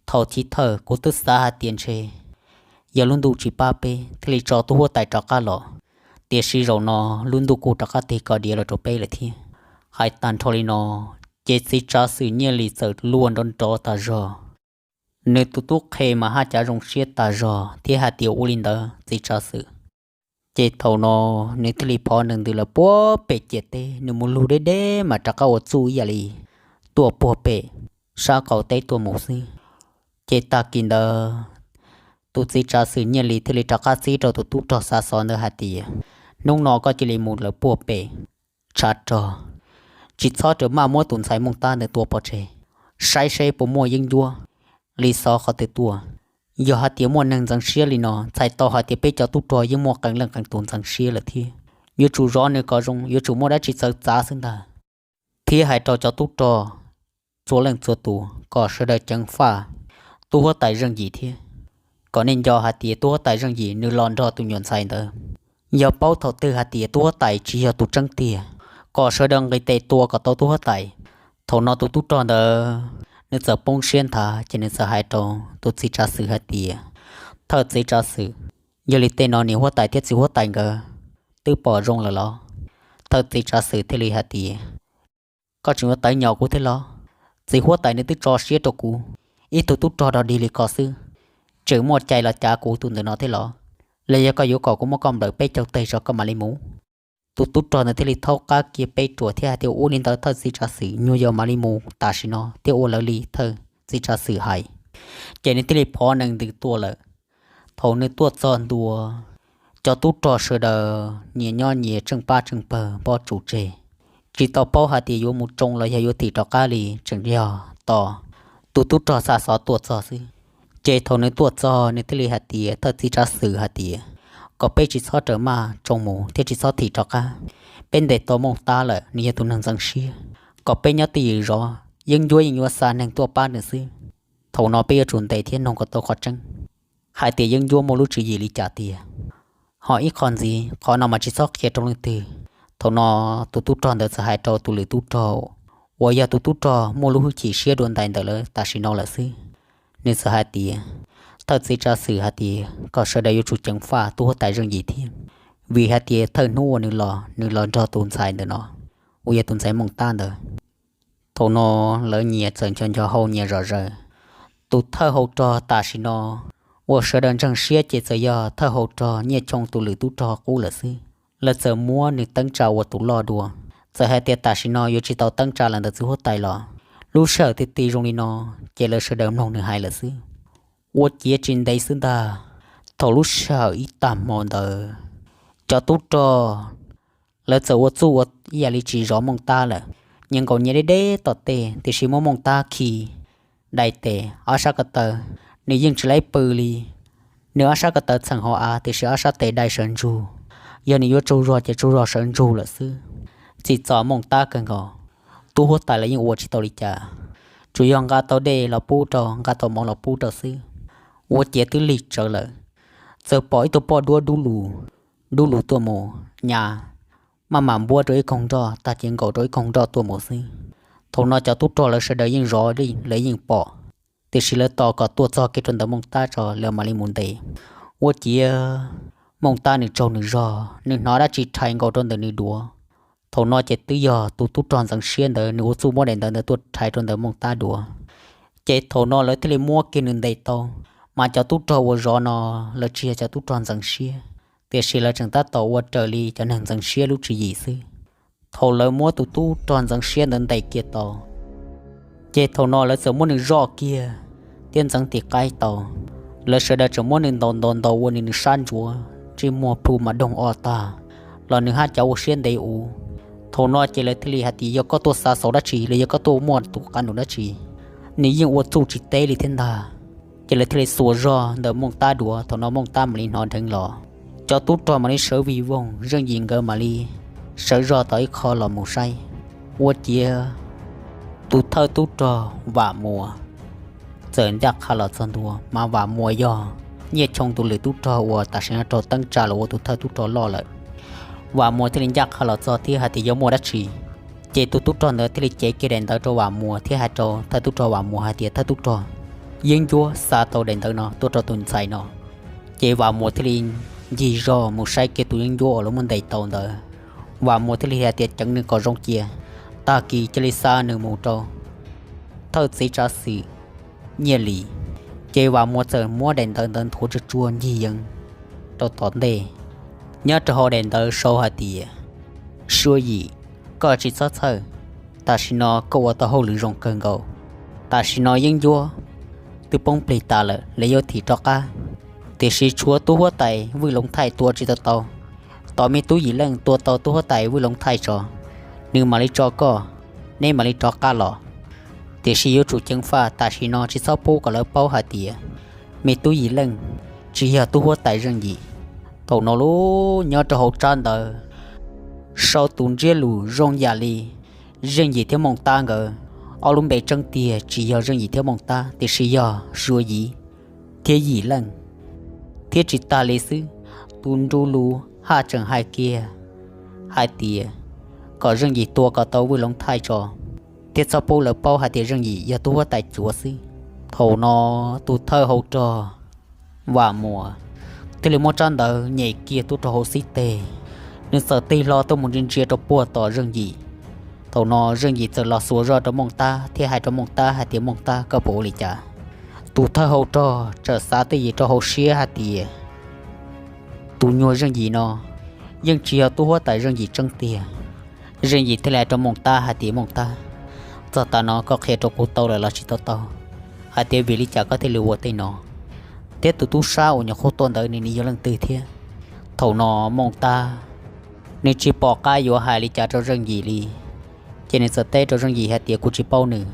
Thaum chiv thawj kuv twb xav hais tias ntshe yog lub ntuj tsis pab peb thiaj li tso tub huab tais rov qab los, tiam sis zaum no lub ntuj kuj rov qab tig kos diav los rau peb lawm thiab. Hais tag nrho li no, ces txiv tsav xwm Nyiaj Lis txawm luag nrov nrov tas zog. Nws tus tub qhe mas haj cav zoo siab tas zog thiab hais tias, ua li ntawd txiv tsav xwm. Ces thaum no nws thiaj li phov nws ntws lawm puag pem ciam teb, nws mus lug deb deb mas rov qab ua txuj ib yam li tuaj puag pem sab qaum teb tuaj mus xwb. Ces tag kis ntawd tus txiv tsav xwm Nyiaj Lis thiaj li rov qab txib rau tus tub rog xa xov ntawd hais tias, hnub no koj cia li mus lawm puag pem tshav rog, tsis txhob rawm maj muab tus ntxhais Mooj Tab ntawd tua pov tseg, saib seb puas muaj yeeb ncuab li xov qhov twg tuaj. Yog hais tias muaj neeg ntxeev siab li no, txhais tau hais tias peb cov tub rog yeej muaj qee leej qee tus ntxeev siab lawm thiab. Yuav tsum zov nws kom zoo, yuav tsum muaj dab tsi txawv txav xwb ntag. Thiab hais rau cov tub rog txhua leej txhua tus kom sawv daws ceev faj tub huab tais Zeej Yim thiab, kom nej nco hais tias tub huab tais Zeej Yim nws los nrog tus nyuam ntxhais ntawd. Yog paub thaum twg hais tias tub huab tais tsis yog tus tseeb tiag, kom sawv daws nqis tes tua kom tau tub huab tais. Thaum no tus tub rog ntawd nws txawm poob siab nthav, ces nws txawm hais rau tus txiv tsav xwm hais tias, thawj txiv tsav xwm, yog li tej no niam huab tais thiab txiv huab tais nkawd twb pom zoo lawm los? Thawj txiv tsav xwm thiaj li hais tias, koj tseem yuav tawv nyos kuv thiab los? Txiv huab tais nws twb tso siab rau kuv ib tug tub rog dog dig li ko xwb, tseem muaj cai los cav kuv tus ntawm no thiab los? Los yog koj yuav kom kuv muab koj nplawm peb caug teg tso koj mam li mus? Tus tub rog ntawd thiaj li thaub qab kiag peb ruam thiab hais tias, ua li ntawd thawj txiv tsav xwm, nyuag yog mam li mus tam sim no thiab ua lawv li thawj txiv tsav xwm hais. Ces nws thiaj li phov nees ntws tuaj lawm. Thaum nws tuaj txog ntua, cov tub rog sawv daws nyias nyob nyias tseej pab tseej pawg pob tsuas tseg, tsis tau paub hais tias yuav mus tsoo los yog yuav thim rov qab li, tseem yog tos tus tub rog xa xov tuaj txog xwb. Ces thaum nws tuaj txog nws thiaj li hais tias, thawj txiv tsav xwm hais tias, kom peb tsis txhob raws maj tsoo mus thiab tsis txhob thim rov qab. Peb ntes tau Mooj Tab lawm, nws yog tus neeg ntxeev siab, kom peb nyob twj ywm zov, yeeb ncuab yeej yuav xa neeg tuaj pab nws xwb. Thaum no peb yuav tsum ntes thiab noog kom tau qhov tseeb hais tias yeeb ncuab muaj lub tswv yim li cas tiag. Ho ib qho ntxiv, qhov no mas tsis txhob qhia rau leej twg. Thaum no tus tub rog ntawd txawm hais rau tus lwm tub rog uas yog tus tub rog muaj lub hwj chim siab dua ntais ntawm lawv tam sim no lawm xwb. Nws txawm hais tias, thawj txiv tsav xwm hais tias kom sawv daws yuav tsum ceev faj tub huab tais Zeej Yim thiab, vim hais tias thawj hnub uas nws los, nws los nrog tus ntxhais ntawm no uas yog tus ntxhais Mooj Tab ntawd. Thaum no lawv nyias txawm nco nco hau nyias zom zaws. Tus thawj hau rog tam sim no uas sawv daws ntseeg siab ces txawm yog thawj hau rog Nyiaj Choo tus lwm tub rog qub lawm xwb. Lawv txawm muab nws teeb tsa ua tus loj dua, txawm hais tias tam sim no yuav tsis tau teeb tsa lawm ntawm txiv huab tais los. Lub sij hawm ti ti zoo li no, ces lawv sawv daws mloog nws hais lawm xwb. Ua ciav tsis ntev xwb ntag, thaum lub sij hawm ib tag hmo ntawd, cov tub rog lawv txawm ua txuj ua ib yam li tsis zov Mooj Tab lawm. Nyias nkaum nyias deb deb tom tej, tiam sis muab Mooj Tab khi dai tes ob sab ko taw, nws yeej tsis laib pw li. Nws ob sab ko taw txheem hauv av, tiam sis ob sab tes dai sawv ntsug. yog nws yuav tsaug zog ces tsaug zog sawv ntsug lawm xwb. Txim txom Mooj Tab kawg nkaus, tub huab tais los yeej ua tsis tau li cas, tsuas yog nqa tau dej los pub rau, nqa tau mov los pub rau xwb. Ua ciav twb lig tsawv lawm, txawm pom ib tug poj duab dub lug, dub lug tuaj mus nyas, maj mam npuab rau ib koog nroj, tag cia nkaus rau ib koog nroj tuaj mus xwb. Thaum no cov tub rog lawv sawv daws yeej zov, lawv yeej pom, tiam sis lawv tos kom tuaj txog kiag rau ntawm Mooj Tab tso lawv mam li mus ntes. Ua ciav Mooj Tab nws tsaug nws zog, nws hnov dab tsi rhais nkaus rau ntawm nws duav. Thaum no ces twb yog tus tub rog ntxeev siab ntawd nws ua txuj muab daim ntawv ntawd tuaj rhais rau ntawm Mooj Tab duav. Ces thaum no lawv thiaj li muab kiag nws ntes tau. Mas cov tub rog uas zov no, lawv tsis yog cov tub rog ntxeev siab, tiam sis lawv tseem tab tom ua raws li cov neeg ntxeev siab lub tswv yim xwb. Thaum lawv muab tus tub rog ntxeev siab ntawd ntes kiag tau, ces thaum no lawv txawm muab nws zoj kiag thiab ntxeev tim qaib tau. Lawv sawv daws tseem muab nws ntaus ntaus ntaus ua nws nws sab ntsuav, ntsej muag plhu mas doog o tag, los nws haj cov ua siab ntev ua. Thaum no ces lawv thiaj li hais tias, yog koj tuaj xa xov dab tsi los yog koj tuaj muaj tus qab nus dab tsi? Nws yeej ua txuj tsis teb li thiab ntag. Ces lawv thiaj li xuas zog ntawm Mooj Tab duav, thaum no Mooj Tab mam li hnov dheev los. Cov tub rog mam li sawv vij voog, Zeej Yim nkawd mam li sawv zog tau ib qho los mus saib. Ua ciav tus thawj tub rog Vam Muas txawm ncaj qha los txog ntua, mas Vam Muas yog Nyiaj Choo tus lwm tub rog uas tam sim no raug teeb tsa los ua tus thawj tub rog loj lawm. Vam Muas thiaj li ncaj qha los txog thiab hais tias yuav muaj dab tsi. Ces tus tub rog ntawd thiaj li cev kiag daim ntawv rau Vam Muas thiab hais rau thawj tub rog Vam Muas hais tias, thawj tub rog, Yeeb Ncuab xa tau daim ntawv no tuaj rau tus ntxhais no. Ces Vam Muas thiaj li ncig zog mus saib kiag tus yeeb ncuab uas lawv muab ntes tau ntawd. Vam Muas thiaj li hais tias, ceev nws kom zoo cia, tag kis cia li xa nws mus rau thawj txiv tsav xwm Nyiaj Lis. Ces Vam Muas txawm muab daim ntawv ntawd nthuav tsuag tsuag ncig yees rau tom ntej. Nyob rau hauv daim ntawv sau hais tias, Suav Yim, koj tsis txhob txhawj, tam sim no koj ua tau hauj lwm zoo kawg nkaus. Tam sim no Yeeb Ncuab twb poob plig tas lawm, lawv yuav thim rov qab, tiam sis tshuav tub huab tais Vwj Loov Thaij tua tsis tau tau. Tos me tub Yim Leej tua tau tub huab tais Vwj Loov Thaij tso, nws mam li tso koj, neb mam li rov qab los. Tiam sis yuav tsum ceev faj, tam sim no tsis txhob pub kom lawv paub hais tias me tub Yim Leej tsis yog tub huab tais Zeej Yim. Thaum no lub nyob rau hauv tsab ntawv sau tus ntsiab lus zoo yam li Zeej Yim thiab Mooj Tab nkawd ob lub npe tseeb tiag tsis yog Zeej Yim thiab Mooj Tab, tiam sis yog Suav Yim thiab Yim Leej. Thiab tsis tas li xwb, tus nru lus haj tseem hais kiag hais tias kom Zeej Yim tua kom tau Vwj Loov Thaij tso, thiab txhob pub lawv paub hais tias Zeej Yim yog tub huab tais cuav xwb. Thaum no tus thawj hau rog Vam Muas thiaj li muab tsab ntawv nyem kiag tuaj rau hauv xib teg, nws txawm tig hlo tuaj mus ntsia ntsia rau puag tom Zeej Yim. Thaum no Zeej Yim txawm los xuas zog rau Mooj Tab thiab hais rau Mooj Tab hais tias, Mooj Tab, koj puas ua li cas? Tus thawj hau rog txawm xav twj ywm rau hauv siab hais tias, tus nyuag Zeej Yim no yeej tsis yog tub huab tais Zeej Yim tseeb tiag. Zeej Yim thiaj li hais rau Mooj Tab hais tias, Mooj Tab, txog tav no koj qhia rau kuv tau lawm los tsis tau tau hais tias vim li cas koj thiaj li ua tej no, thiab tus tub sab uas nyuam qhuav tuaj ntawd nws yog leej twg thiab? Thaum no Mooj Tab nws tsis pom qab yuav hais li cas rau Zeej Yim li, ces nws txawm teb rau Zeej Yim hais tias, kuv tsis paub nws.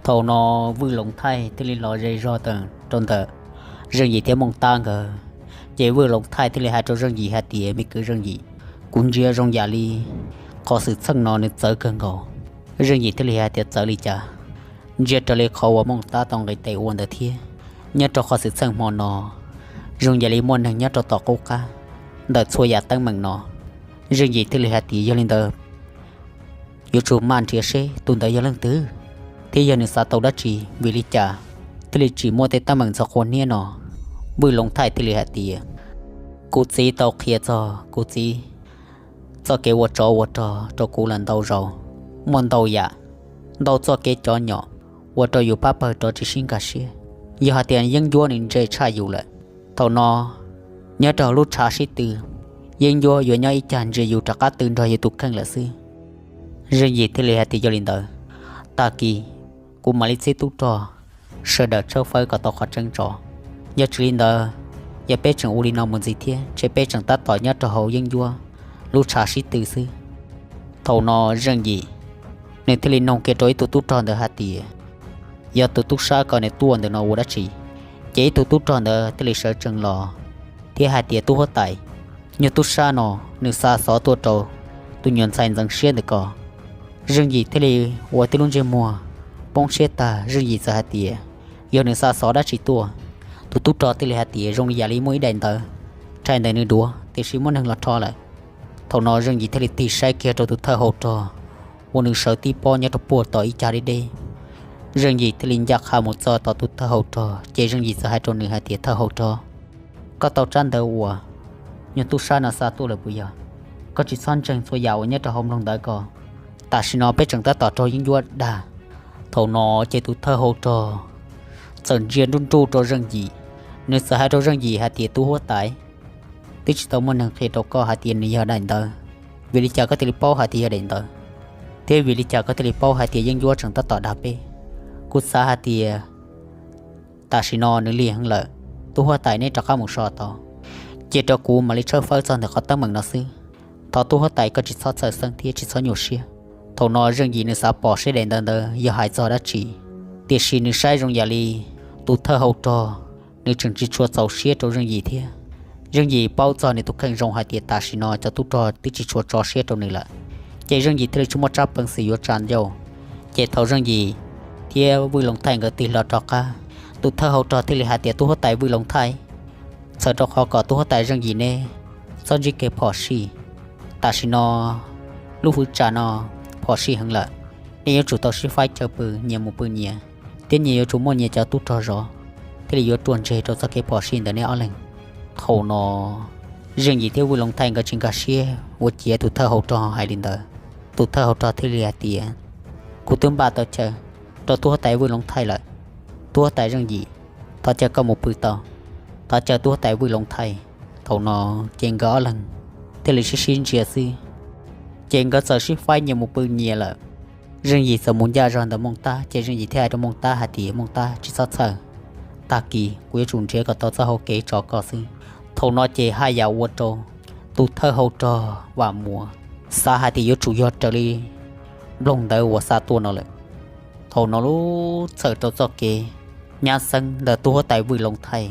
Thaum no Vwj Loov Thaij thiaj li los ze zog rau ntawm Zeej Yim thiab Mooj Tab nkawd. Ces Vwj Loov Thaij thiaj li hais rau Zeej Yim hais tias, me kwv Zeej Yim, kuv ntsia zoo yam li qhov xwm txheej no nws txawv kawg nkaus. Zeej Yim thiaj li hais tias, txawv li cas? Ntsia raws li qhov uas Mooj Tab tau nqis tes ua ntawd thiab, nyob rau qhov xwm txheej hmo no zoo yam li muaj neeg nyob rau tom qub qab ntawm txhua yam teeb meem no. Zeej Yim thiaj li hais tias, yog li ntawd yuav tsum maj nrhiav seb tus ntawd yog leej twg, thiab yog nws xav tau dab tsi, vim li cas thiaj li tsim muaj tej teeb meem ntxhov qhua niab no. Vwj Loov Thaij thiaj li hais tias, kuv txiv tau qhia txog kuv txiv txoj kev ua tsov ua rog rau kuv lawm ntau zaus, muaj ntau yam, ntau txoj kev cov nyom ua rau yus pab pawg rov tsis sib nkag siab. Yog hais tias Yeeb Ncuab nws ntse tshaj yus lawm, thaum no nyob rau hauv lub tshav sib tw, Yeeb Ncuab yuav nyob ib cag ntsia yus rov qab tw nrog yus tus kheej lawm xwb. Zeej Yim thiaj li hais tias, yog li ntawd, tag kis kuv mam li txib tub rog sawv daws tshawb fawb kom tau qhov tseeb tso. Yog tsis li ntawd, yog peb tseem ua li no mus ntxiv thiab ntshe peb tseem tab tom nyob rau hauv Yeeb Ncuab lub tshav sib tw xwb. Thaum no Zeej Yim nws thiaj li noog kiag rau ib tug tub rog ntawd hais tias, yog tus tub sab ko nws tuaj ntawm no ua dab tsi? Ces ib tug tub rog ntawd thiaj li sawv tsees los thiab hais tias, tub huab tais, Nyuag tub sab no nws xa xov tuaj rau tus nyuam ntxhais ntxeev siab ntawm ko. Zeej Yim thiaj li ua tib lub ntsej muag poob siab tag, Zeej Yim txawm hais tias yog nws xa xov dab tsi tuaj. Tus tub rog thiaj li hais tias zoo li yam li muaj ib daim ntawv rhais ntawm nws duav tiam sis muab neeg los rho lawm. Thaum no Zeej Yim thiaj li tig saib kiag rau tus thawj hau rog uas nws sawv tib pob nyob rau puag tom ib cag deb deb. Zeej Yim thiaj li ncaj qha mus txog tom tus thawj hau rog ces Zeej Yim txawm hais rau nws hais tias, thawj hau rog, koj tau tsab ntawv uas nyuag tub sab no xa tuaj lawm puas yog? Koj tsis txhob ntseeg txhua yam uas nyob rau hauv nploog ntawv ko. Tam sim no peb tseem tab tom raug yeeb ncuab dag. Thaum no ces tus thawj hau rog txawm ntsia nruj nruj rau Zeej Yim, nws txawm hais rau Zeej Yim hais tias, tus huab tais, twb tsis tau muaj neeg qhia rau koj hais tias nws yog daim ntawv, vim li cas koj thiaj li paub hais tias yog daim ntawv? Thiab vim li cas koj thiaj li paub hais tias yeeb ncuab tseem tab tom dag peb? Kuv xav hais tias tam sim no nws lig heev lawm, tus huab tais neb rov qab mus so tau, cia rau kuv mam li tshawb fawb txog ntawm qhov teeb meem no xwb. Thov tus huab tais koj tsis txhob txhawj xeeb thiab tsis txhob nyuaj siab. Thaum no Zeej Yim nws xav pom seb daim ntawv ntawd yog hais txog dab tsi, tiam sis nws saib zoo yam li tus thawj hau rog nws tseem tsis tshua txaus siab rau Zeej Yim thiab. Zeej Yim paub txog nws tus kheej zoo hais tias tam sim no cov tub rog twb tsis tshua tso siab rau nws lawm, ces Zeej Yim thiaj li tsis muaj tsab peev xwm yuav tsa ncauj. Ces thaum Zeej Yim thiab Vwj Loov Thaij nkawd tig hlo rov qab, tus thawj hau rog thiaj li hais tias, tus huab tais Vwj Loov Thaij, txhawm rau qhov kom tus huab tais Zeej Yim neb txhob ntsib kev phom sij. Tam sim no lub hwv tsam no phom sij heev lawm, nej yuav tsum tau sib faib chaw pw, nyias mus pw nyias, thiab nyias yuav tsum muaj nyias cov tub rog zov, thiaj li yuav ruaj ntseg rau txoj kev phom sij ntawm nej ob leeg. Thaum no Zeej Yim thiab Vwj Loov Thaij nkawd tsis nkag siab ua ciav tus thawj hau rog hais li ntawd. Tus thawj hau rog thiaj li hais tias, kuv twb npaj tau chaw rau tus huab tais Vwj Loov Thaij lawm. Tus huab tais Zeej Yim, thov caw koj mus pw tau. Thov caw tus huab tais Vwj Loov Thaij. Thaum no ces nkawd ob leeg thiaj li sib sib ntsia xwb, ces nkawd txawm sib faib nyias mus pw nyias lawm. Zeej Yim txawm mus ncaj zog ntawm Mooj Tab, ces Zeej Yim thiaj hais rau Mooj Tab hais tias, Mooj Tab, tsis txhob txhawj, tag kis kuv yuav tsum nrhiav kom tau txoj hau kev tso koj xwb. Thaum no ces haj yam ua rau tus thawj hau rog Vam Muas xav hais tias yuav tsum yog raws li nploog ntawv uas xa tuaj no lawm. Thaum no lub txhawm rau txoj kev nyab xeeb ntawm tus huab tais Vwj Loov Thaij,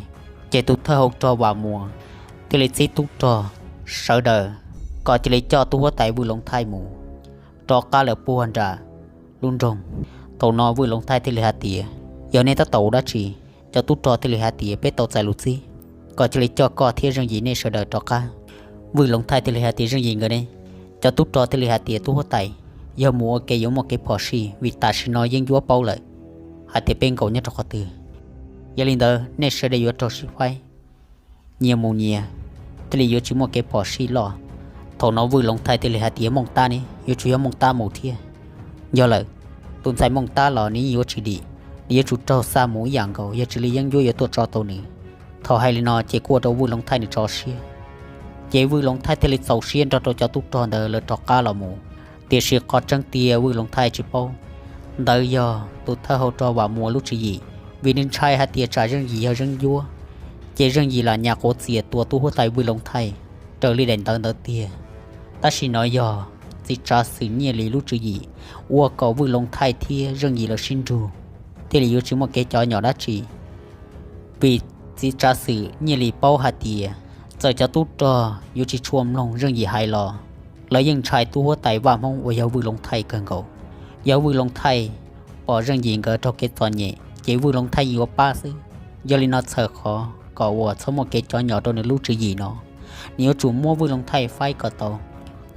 ces tus thawj hau rog Vam Muas thiaj li txib tub rog sawv daws kom cia li coj tus huab tais Vwj Loov Thaij mus rov qab lawm puag nram lub nroog. Thaum no Vwj Loov Thaij thiaj li hais tias, yog nej tab tom ua dab tsi? Cov tub rog thiaj li hais tias, peb tau txais lus txib kom cia li coj koj thiab Zeej Yim nej sawv daws rov qab. Vwj Loov Thaij thiaj li hais tias, Zeej Yim nkawd ne? Cov tub rog thiaj li hais tias, tus huab tais, yog mus ua ke yuav muaj kev phom sij vim tam sim no yeeb ncuab paub lawm hais tias peb nkaum nyob rau qhov twg. Yog li ntawd nej sawv daws yuav raug sib faib nyias mus nyias, thiaj li yuav tsis muaj kev phom sij loj. Thaum no Vwj Loov Thaij thiaj li hais tias, Mooj Tab ne? Yuav tsum yog Mooj Tab mus thiab. Yog lawm, tus ntxhais Mooj Tab los nws yeej yuav tsis dim, nws yuav tsum raug xa mus ib yam nkaus, yog tsis li yeeb ncuab yuav tuaj tso tau nws. Thaum hais li no ces kuj ua rau Vwj Loov Thaij nws tso siab, ces Vwj Loov Thaij thiaj li txaus siab nrog rau cov tub rog ntawd lawv rov qab los mus. Tiam sis qhov tseeb tiag Vwj Loov Thaij tsis paub, ntawd yog tus thawj hau rog Vam Muas lub tswv yim, vim nws ntshai hais tias tsam Zeej Yim yog yeeb ncuab, ces Zeej Yim lam nyas quav txias tua tus huab tais Vwj Loov Thaij raws li daim ntawv ntawd tiag. Tab sis no yog txiv tsav xwm Nyiaj Lis lub tswv yim ua kom Vwj Loov Thaij thiab Zeej Yim lawv sib nrug, thiaj li yuav tsis muaj kev cov nyom dab tsi. Vim txiv tsav xwm Nyiaj Lis paub hais tias txawm cov tub rog yuav tsis tshua mloog Zeej Yim hais los lawv yeej ntshai tus huab tais Vaj Hmoob uas yog Vwj Loov Thaij kawg nkaus. Yog Vwj Loov Thaij pom Zeej Yim nkawd raug kev txom nyem ces Vwj Loov Thaij yeej yuav pab xwb. Yog li no txhawm qhov kom uas txhob muaj kev cov nyom rau nws lub tswv yim no, nws yuav tsum muab Vwj Loov Thaij faib kom tau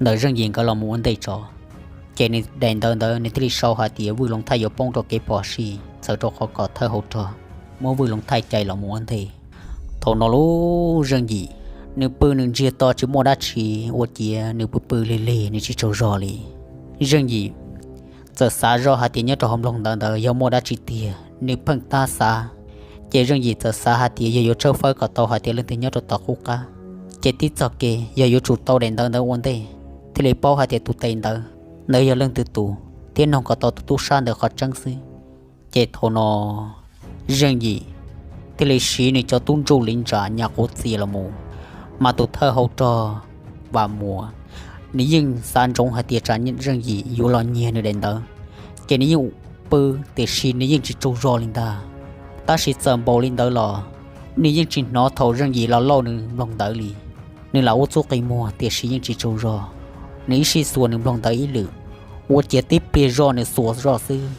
ntawm Zeej Yim nkawd los mus ua ntej tso. Ces nws daim ntawv ntawd nws thiaj li sau hais tias Vwj Loov Thaij yuav poob rau kev phom sij, txhawm rau qhov kom thawj hau rog muab Vwj Loov Thaij cais los mus ua ntej. Thaum no lub Zeej Yim, nws pw nws ntsiag to tsis muaj dab tsi, ua ciav nws pw pw lig lig nws tsis tsaug zog li. Zeej Yim txawm xav zoj hais tias nyob rau hauv nploog ntawv ntawd yog muaj dab tsi tiag, nws pheej tab xav. Ces Zeej Yim txawm xav hais tias yog yuav tshawb fawb kom tau hais tias leej twg nyob rau tom qub qab, ces tib txoj kev yog yuav tsum tau daim ntawv ntawd ua ntej, thiaj li paub hais tias tus tes ntawd ntawd yog leej twg tus, thiab noog kom tau tus tub sab ntawd qhov tseeb xwb. Ces thaum no Zeej Yim thiaj li siv nws cov tub ntsuj li ntsa nyas quav txias los mus, mas tus thawj hau rog Vam Muas, nws yeej xav ntsoov hais tias tsam Zeej Yim yuav los nyiag nws daim ntawv, ces nws yeej pw, tiam sis nws yeej tsis tsaug zog li ntag. Tab sis txawm npaum li ntawd los nws yeej tsis hnov thaum Zeej Yim los lauj nws nploog ntawv li. Nws lam ua txuj qi muag tiam sis yeej tsis tsaug zog. Nws ib sij xuas nws nplooj ntawv ib lwm, ua ciav tib pliag zoj nws xuas zoj xwb,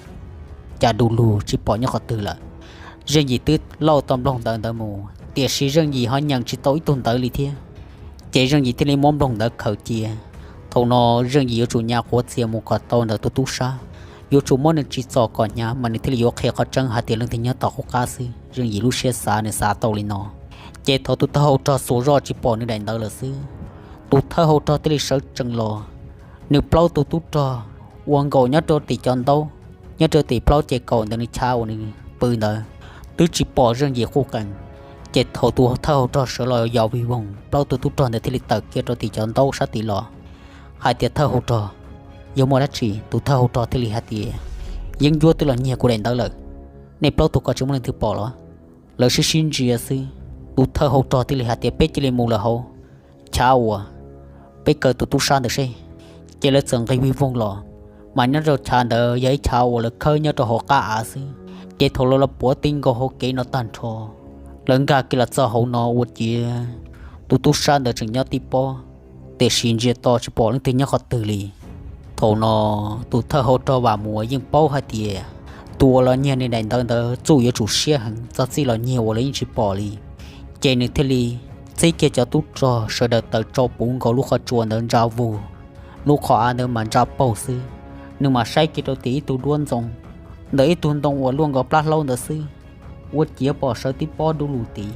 cas du lug tsis pom nyob qhov twg lawm. Zeej Yim twb lauj tau nplooj ntawv ntawd mus tiam sis Zeej Yim ho nyeem tsis tau ib tug ntawv li thiab. Ces Zeej Yim thiaj li muab nplooj ntawv khaws cia. Thaum no Zeej Yim yuav tsum nyas quav txias mus kom tau ntawm tus tub sab, yuav tsum muab nws tsim txom kom hnyav mas nws thiaj li yuav qhia qhov tseeb hais tias leej twg nyob tom qub qab xwb. Zeej Yim lub siab xav nws xav tau li no. Ces thaum tus thawj hauv rog xuas zoj tsis pom nws daim ntawv lawm xwb, tus thawj hauv rog thiaj li sawv tsees los. Nws plaub tus tub rog uas nkaum nyob rau tim cov ntaub, nyob rau tim plaub ces kaum ntawm nws chav uas nws pw ntawd, twb tsis pom Zeej Yim quj qees. Ces thaum tus thawj hauv rog sawv los yos vij voog, plaub tus tub rog ntawd thiaj li tawm kiag rau tim cov ntaub sab tid los hais tias, Thawj hauv rog, yog muaj dab tsi? Tus thawj hauv rog thiaj li hais tias, Yeeb ncuab twb los nyiag kuv daim ntawv lawm, nej plaub tug ko tsis muaj leej twg pom los? Lawv sib sib ntsia xwb, tus thawj hauv rog thiaj li hais tias, Peb cia li mus lawm hauv chav uas peb kaw tus tub sab ntawd seb. Ces lawv txawm nqis vij voog los, mas nyob rau chav ntawd yog ib chav uas lawv khawb nyob rau hauv qab av xwb. Ces thaum lawv los puav ti nkaus hauv kev no tag nrho, lawv nkag kiag los txog hauv no ua ciav tus tub sab ntawd tseem nyob tib pob, tiam sis ntsia to tsis pom leej twg nyob qhov twg li. Thaum no tus thawj hauv rog Vam Muas yeej paub hais tias tus uas los nyiag nws daim ntawv ntawd txuj yuav tsum siab heev, txog txij los nyiag uas lawv yeej tsis pom li. Ces nws thiaj li txib kiag cov tub rog sawv daws tawm tsau puv nkaus lub qhov tsua ntawd ntsa vug, lub qhov av ntawd mas ntsa paug xwb. Nws mas saib kiag rau tim ib tug duab ntxoo ntawm ib tug ntoo uas luaj nkaus plab hlaub ntawd xwb, ua ciav pom sawv tib pob dub lug tid.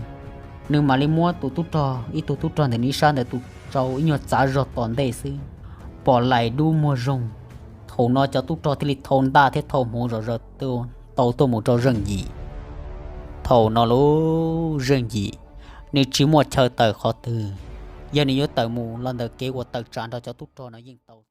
Nws mam li muab tus tub rog, ib tug tub rog ntawm nws ib sab ntawd tus tsau ib nyuag txav zog tom ntej xwb, pom laim dub muag zoog. Thaum no cov tub rog thiaj li thau ntaj thiab thau hmuv zom zaws tau tuaj mus rau Zeej Yim. Thaum no lub Zeej Yim, nws tsis muaj chaw tawm qhov twg, yog nws yuav tawm mus los ntawm kev uas tawm tsam nrog cov tub rog no yeej tau.